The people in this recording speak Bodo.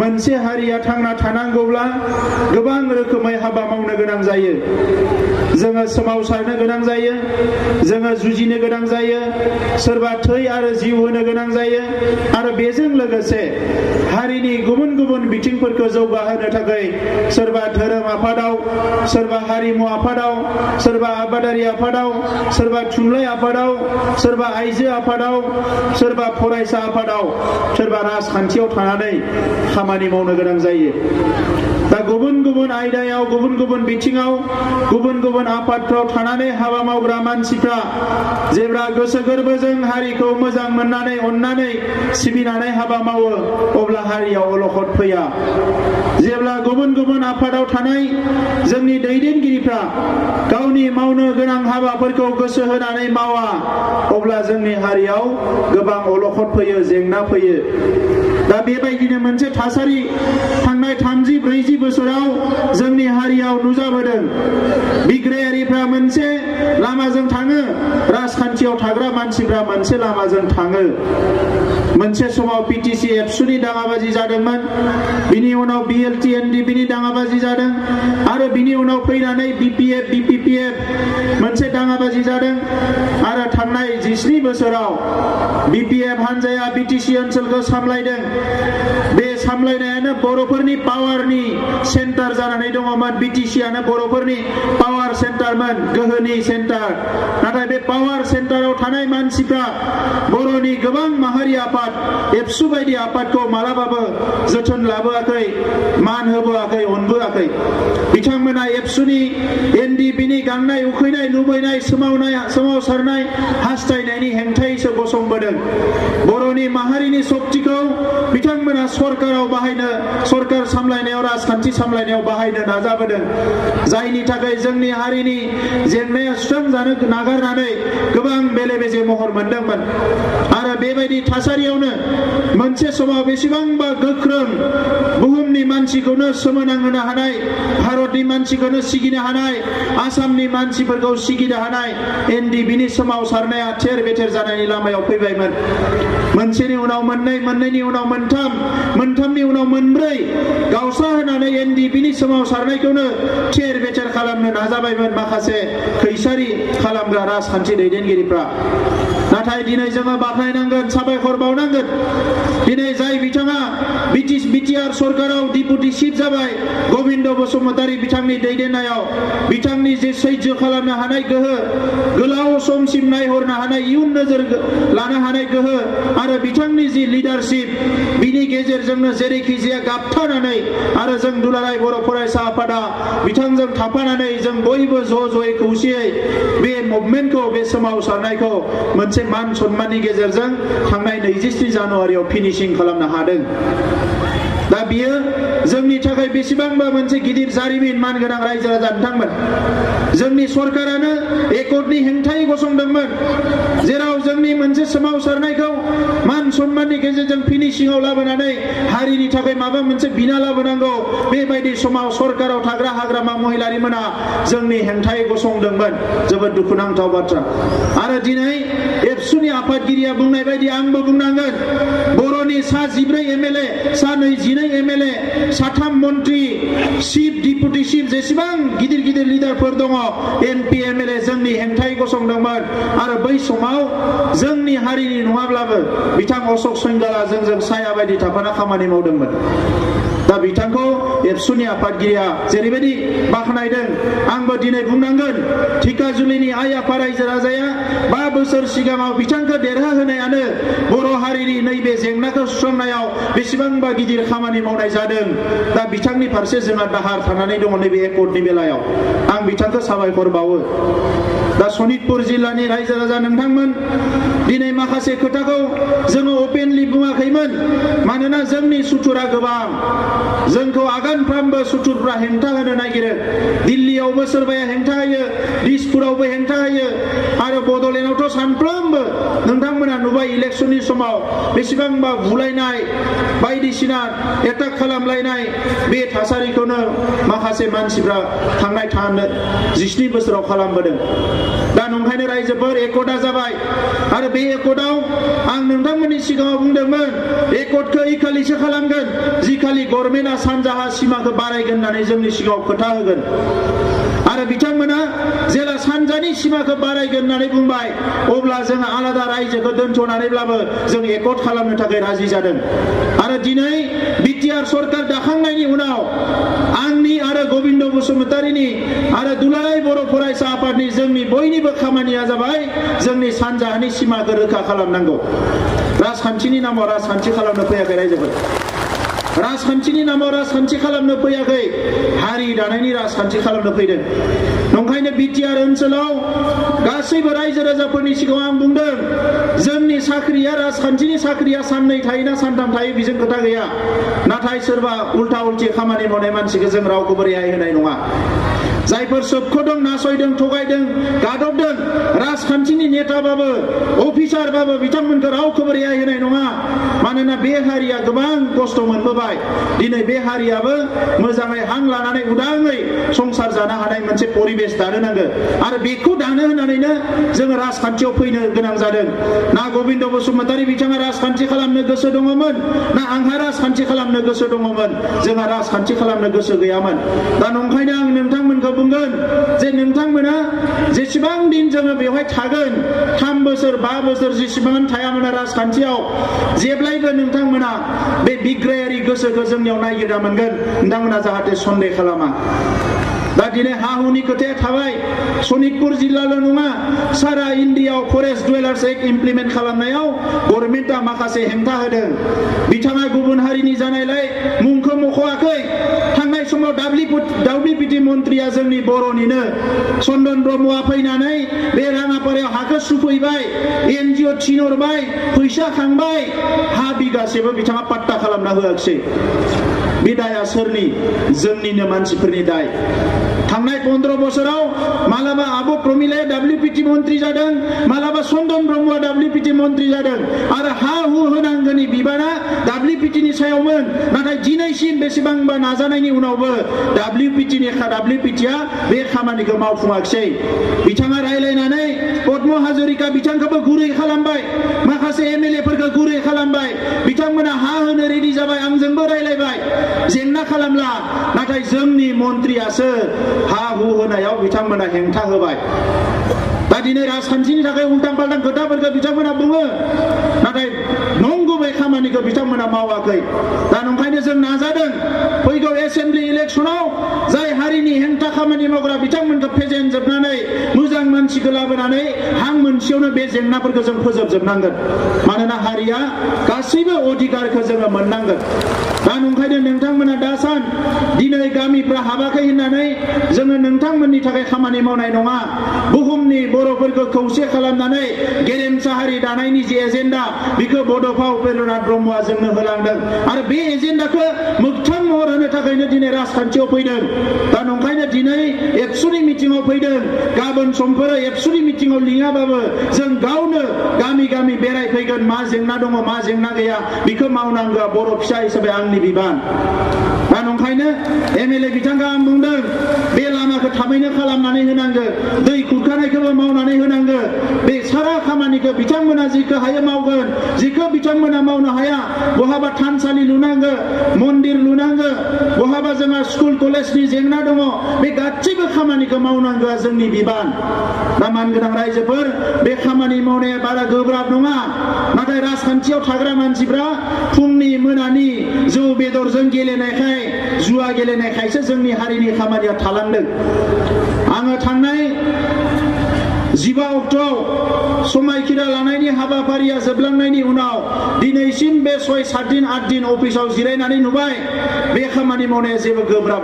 मोनसे हारिया थांना थानांगौब्ला गोबां रोखोमै हाबा मावनो गोनां जायो। जोङो सोमावसारनो गोनां जायो, जोङो जुजिनो गोनां जायो, सोरबा थै आरो जिउ होनो गोनां जायो आरो बेजों लोगोसे हारिनि गुबुन गुबुन बिथिंफोरखौ जौगाहोनो थाखाय सोरबा धोरोम आफादाव, सोरबा हारिमु आफादाव, सोरबा आबादारि आफादाव, सोरबा थुनलाइ आफादाव, सोरबा आइजो आफादाव, सोरबा फरायसा आफादाव, सोरबा राजखान्थियाव थानानै खामानि मावनो गोनां जायो। दा गुबुन गुबुन आयदायाव, गुबुन गुबुन बिथिङाव, गुबुन गुबुन आफादफ्राव थानानै हाबा मावग्रा मानसिफ्रा जेब्ला गोसो गोरबोजों हारिखौ मोजां मोननानै अननानै सिबिनानै हाबा मावो अब्ला हारियाव अलखद फैया। जेब्ला गुबुन गुबुन आफादाव थानाय जोंनि दैदेनगिरिफ्रा गावनि मावनो गोनां हाबाफोरखौ गोसो होनानै मावा अब्ला जोंनि हारियाव गोबां अलखद फैयो, जेंना फैयो। दा बेबायदिनो मोनसे थासारि थांनाय 30-40 बोसोराव जोंनि हारियाव नुजाबोदों। बिग्रायारिफ्रा मोनसे लामाजों थाङो, राजखान्थियाव थाग्रा मानसिफ्रा मोनसे लामाजों थाङो। मोनसे समाव पिटिसि एबसुनि दाङाबाजि जादोंमोन, बिनि उनाव बिएलटि एनडिपिनि दाङाबाजि जादों आरो बिनि उनाव फैनानै बिपिएफ बिपिपिएफ मोनसे दाङाबाजि जादों आरो थांनाय 19 बोसोराव बिपिएफ हानजाया बिटिसि ओनसोलखौ सामलायदों। बे सामलायनायानो बर'फोरनि पावारनि सेन्टार जानानै दङमोन। बिटिसिआनो बर'फोरनि पावार सेन्टारमोन, गोहोनि सेन्टार। नाथाय बे पावार सेन्टाराव थानाय मानसिफ्रा बर'नि गोबां माहारि आफाद, एबसु बायदि आफादखौ मालाबाबो जोथोन लाबोआखै, मान होबोआखै, अनबोआखै। बिथांमोना एबसुनि एनडिपिनि गांनाय उखैनाय, लुबैनाय, सोमावसारनाय, हास्थायनायनि हेंथायैसो गसंबोदों। बर'नि माहारिनि सक्तिखौ बिथांमोना सरकाराव बाहायनो, सरकार सामलायनायाव, राजखान्थि सामलायनायाव बाहायनो नाजाबोदों। जायनि थाखाय जोंनि हारिनि जेंनाया सुस्रांजानो नागारनानै गोबां बेले बेजे महर मोनदोंमोन। आरो बेबायदि थासारियावनो मोनसे समाव बेसेबांबा गोख्रों बुहुमनि मानसिखौनो सोमोनांहोनो हानाय, भारतनि मानसिखौनो सिगिनो हानाय, आसामनि मानसिफोरखौ सिगिनो हानाय एनडिपिनि सोमावसारनाया थेर बेथेर जानायनि लामायाव फैबायमोन। मोनसेनि उनाव मोननै, मोननैनि उनाव मोनथाम, मोनथामनि उनाव मोनब्रै गावस्रा होनानै एनडिपिनि सोमावसारनायखौनो थेर बेथेर खालामनो नाजाबायमोन माखासे खैसारि खालामग्रा राजखान्थि दैदेनगिरिफ्रा। नाथाय दिनै जोङो बाख्नायनांगोन, साबायखर बावनांगोन। दिनै जाय बिथाङा बिटिआर सरकाराव डिपुटि चिफ जाबाय, गबिन्द बसुमतारी बिथांनि दैदेननायाव, बिथांनि जे सैज्य खालामनो हानाय गोहो, गोलाव समसिम नायहरनो हानाय, इयुन नोजोर लानो हानाय गोहो आरो बिथांनि जि लिडारशिप, बिनि गेजेरजोंनो जेरैखि जाया गाबथानानै आरो जों दुलाराय बर' फरायसा आफादा बिथांजों थाफानानै जों बयबो ज'यै खौसेयै बे मुभमेन्टखौ, बे सोमावसारनायखौ मोनसे मान सन्माननि गेजेरजों थांनाय 23 जानुवारियाव फिनिशिं खालामनो हादों। दा बियो जोंनि थाखाय बेसेबांबा मोनसे गिदिर जारिमिन। मानगोनां रायजो राजा नोंथांमोन, जोंनि सरकारानो एकर्डनि हेंथायै गसंदोंमोन, जेराव जोंनि मोनसे सोमावसारनायखौ मान सन्माननि गेजेरजों फिनिशिंआव लाबोनानै हारिनि थाखाय माबा मोनसे बिना लाबोनांगौ, बेबायदि समाव सरकाराव थाग्रा हाग्रामा महिलारिमोना जोंनि हेंथायै गसंदोंमोन। जोबोद दुखुनांथाव बाथ्रा। आरो दिनै एबसुनि आफादगिरिया बुंनाय बायदि आंबो बुंनांगोन, बर'नि सा 14 एमएलए, सा 22 एमएलए, सा 3 मन्त्रि, चिफ, डिपुटि चिफ, जेसेबां गिदिर गिदिर लिडारफोर दङ, एमपि एमएलए जोंनि हेंथायै गसंदोंमोन। आरो बै समाव जोंनि हारिनि नङाब्लाबो बिथां अशोक सिंगाला जोंजों साया बायदि थाफाना खामानि मावदोंमोन। दा बिथांखौ एबसुनि आफादगिरिया जेरैबायदि बाख्नायदों, आंबो दिनै बुंनांगोन, धिकाजुलिनि आइ आफा रायजो राजाया 5 बोसोर सिगाङाव बिथांखौ देरहाहोनायानो बर' हारिनि नैबे जेंनाखौ सुस्रांनायाव बेसेबांबा गिदिर खामानि मावनाय जादों। दा बिथांनि फारसे जोंहा दाहार थानानै दङ नैबे एकर्डनि बेलायाव। आं बिथांखौ साबायखर बावो। दा सनितपुर जिल्लानि रायजो राजा नोंथांमोन, दिनै माखासे खोथाखौ जोङो अपेनलि बुङाखैमोन, मानोना जोंनि सुथुरा गोबां। जोंखौ आगानफ्रामबो सुथुरफ्रा हेंथा होनो नागिरो। दिल्लीयावबो सोरबाया हेंथा होयो, दिसपुरावबो हेंथा होयो आरो बड'लेण्डआवथ' सानफ्रोमबो नोंथांमोना नुबाय इलेक्सननि समाव बेसेबांबा बुलायनाय, बायदिसिना एटाक खालामलायनाय, बे थासारिखौनो माखासे मानसिफ्रा थांनाय 19 बोसोराव खालामबोदों। दा नंखायनो रायजोफोर एकता जाबाय आरो बे एकताव आं नोंथांमोननि सिगाङाव बुंदोंमोन एकतखौ इखालिसो खालामगोन जिखालि गभर्नमेन्टआ सानजाहा सिमाखौ बारायगोन होननानै जोंनि सिगाङाव खोथा होगोन आरो बिथांमोना जेला सानजानि सिमाखौ बारायगोन होननानै बुंबाय अब्ला जोङो आलादा रायजोखौ दोनथ'नानैब्लाबो जों एकत खालामनो थाखाय राजि जादों आरो दिनै बिटिआर सरकार दाखांनायनि उनाव आंनि आरो गबिन्द बसुमतारीनि आरो दुलाराय बर' फरायसा आफादनि जोंनि बयनिबो खामानिया जाबाय जोंनि सानजाहानि सिमाखौ रोखा खालामनांगौ राजखान्थिनि नामाव राजखान्थि खालामनो फैयाखै रायजोफोर राजखान्थिनि नामाव राजखान्थि खालामनो फैयाखै हारि दानायनि राजखान्थि खालामनो फैदों नंखायनो बिटिआर ओनसोलाव गासैबो रायजो राजाफोरनि सिगाङाव आं बुंदों जोंनि साख्रिया राजखान्थिनि साख्रिया साननै थायोना सानथाम थायो बेजों खोथा गैया नाथाय सोरबा उल्था उल्थि खामानि मावनाय मानसिखौ जों रावखौबो रेहाय होनाय नङा जायफोर सोबख'दों नासयदों थगायदों गादबदों राजखान्थिनि नेताबाबो अफिसारबाबो बिथांमोनखौ रावखौबो रेहाय होनाय नङा मानोना बे हारिया गोबां खस्थ' मोनबोबाय दिनै बे हारियाबो मोजाङै हां लानानै उदाङै संसार जानो हानाय मोनसे परिबेस दानो नांगोन आरो बेखौ दानो होननानैनो जोङो राजखान्थियाव फैनो गोनां जादों ना गबिन्द बसुमतारी बिथाङा राजखान्थि खालामनो गोसो दङमोन ना आंहा राजखान्थि खालामनो गोसो दङमोन जोंहा राजखान्थि खालामनो गोसो गैयामोन दा नंखायनो आं नोंथांमोनखौ बुंगोन जे नोंथांमोना जेसेबां दिन जोङो बेवहाय थागोन 3 बोसोर 5 बोसोर जेसेबां थायामोन राजखान्थियाव जेब्लायबो नोंथांमोना बे बिग्रायारि गोसोखौ जोंनियाव नागिरना मोनगोन नोंथांमोना जाहाथे सन्देह खालामा दा दिनै हा हुनि खोथाया थाबाय सनितपुर जिल्लाल' नङा सारा इन्डियायाव फरेस्ट डुवेलार्स एक्ट इमप्लिमेन्ट खालामनायाव गभर्नमेन्टआ माखासे हेंथा होदों बिथाङा गुबुन हारिनि जानायलाय मुंखौ मख'वाखै थांनाय समाव WPT मन्त्रिया जोंनि बर'निनो चन्दन ब्रह्मआ फैनानै बे राङापारायाव हाखौ सुफैबाय NGO थिनहरबाय फैसा खांबाय हा बिगासेबो बिथाङा पाट्टा खालामना होआखिसै बे दाया सोरनि जोंनिनो मानसिफोरनि दाय थांनाय 15 बोसोराव मालाबा आब' प्रमिलाया WPT मन्त्रि जादों मालाबा चन्दन ब्रह्मआ WPT मन्त्रि जादों आरो हा हु होनांगौनि बिबाना WPTनि सायावमोन नाथाय दिनैसिम बेसेबांबा नाजानायनि उनावबो WPTआ बे खामानिखौ मावफुङाखिसै बिथाङा रायलायनानै पद्म हाजरिका बिथांखौबो गुरै खालामबाय माखासे MLA फोरखौ गुरै खालामबाय बिथांमोना हा होनो रेडि जाबाय आंजोंबो रायलायबाय जेंना खालामला नाथाय जोंनि मन्त्रियासो हा हु होनायाव बिथांमोना हेंथा होबाय दा दिनै राजखान्थिनि थाखाय उल्टां फाल्टां खोथाफोरखौ बिथांमोना बुङो नाथाय नंगुबै खामानिखौ बिथांमोना मावाखै दा नंखायनो जों नाजादों फैगौ एसेम्बलि इलेक्सनाव जाय हारिनि हेंथा खामानि मावग्रा बिथांमोनखौ फेजेनजोबनानै मोजां मानसिखौ लाबोनानै हां मोनसेयावनो बे जेंनाफोरखौ जों फोजोबजोबनांगोन मानोना हारिया गासैबो अधिकारखौ जोङो मोननांगोन दा नंखायनो नोंथांमोना दासान दिनै गामिफ्रा हाबाखै होननानै जोङो नोंथांमोननि थाखाय खामानि मावनाय नङा बुहुमनि बर'फोरखौ खौसे खालामनानै गेरेमसा हारि दानायनि जे एजेन्डा बेखौ बड'फा उपेन्द्रनाथ ब्रह्मआ जोंनो होलांदों आरो बे एजेन्डाखौ मोगथां महर होनो थाखायनो दिनै राजखान्थियाव फैदों दा नंखायनो दिनै एबसुनि मिटिङाव फैदों गाबोन समफोर एबसुनि मिटिङाव लिङाबाबो जों गावनो गामि गामि बेरायफैगोन मा जेंना दङ मा जेंना गैया बेखौ मावनांगौआ बर' फिसा हिसाबै आंनि बिबान दा नंखायनो MLA बिथांखौ आं बुंदों बे लामाखौ थाबैनो खालामनानै होनांगौ दै खुरखानायखौबो मावनानै होनांगौ बे सारा खामानिखौ बिथांमोना जिखौ हायो मावगोन जिखौ बिथांमोना मावनो हाया बहाबा थानसालि लुनांगौ मन्दिर लुनांगौ बहाबा जोंहा स्कुल कलेजनि जेंना दङ बे गासैबो खामानिखौ मावनांगौआ जोंनि बिबान दा मानगोनां रायजोफोर बे खामानि मावनाया बारा गोब्राब नङा नाथाय राजखान्थियाव थाग्रा मानसिफ्रा फुंनि मोनानि जौ बेदरजों गेलेनायखाय जुवा गेलेनायखायसो जोंनि हारिनि खामानिया थालांदों आङो थांनाय 15 अक्ट'आव समायखिरा लानायनि हाबाफारिया जोबलांनायनि उनाव दिनैसिम बे 6-7 दिन 8 दिन अफिसाव जिरायनानै नुबाय बे खामानि मावनाया जेबो गोब्राब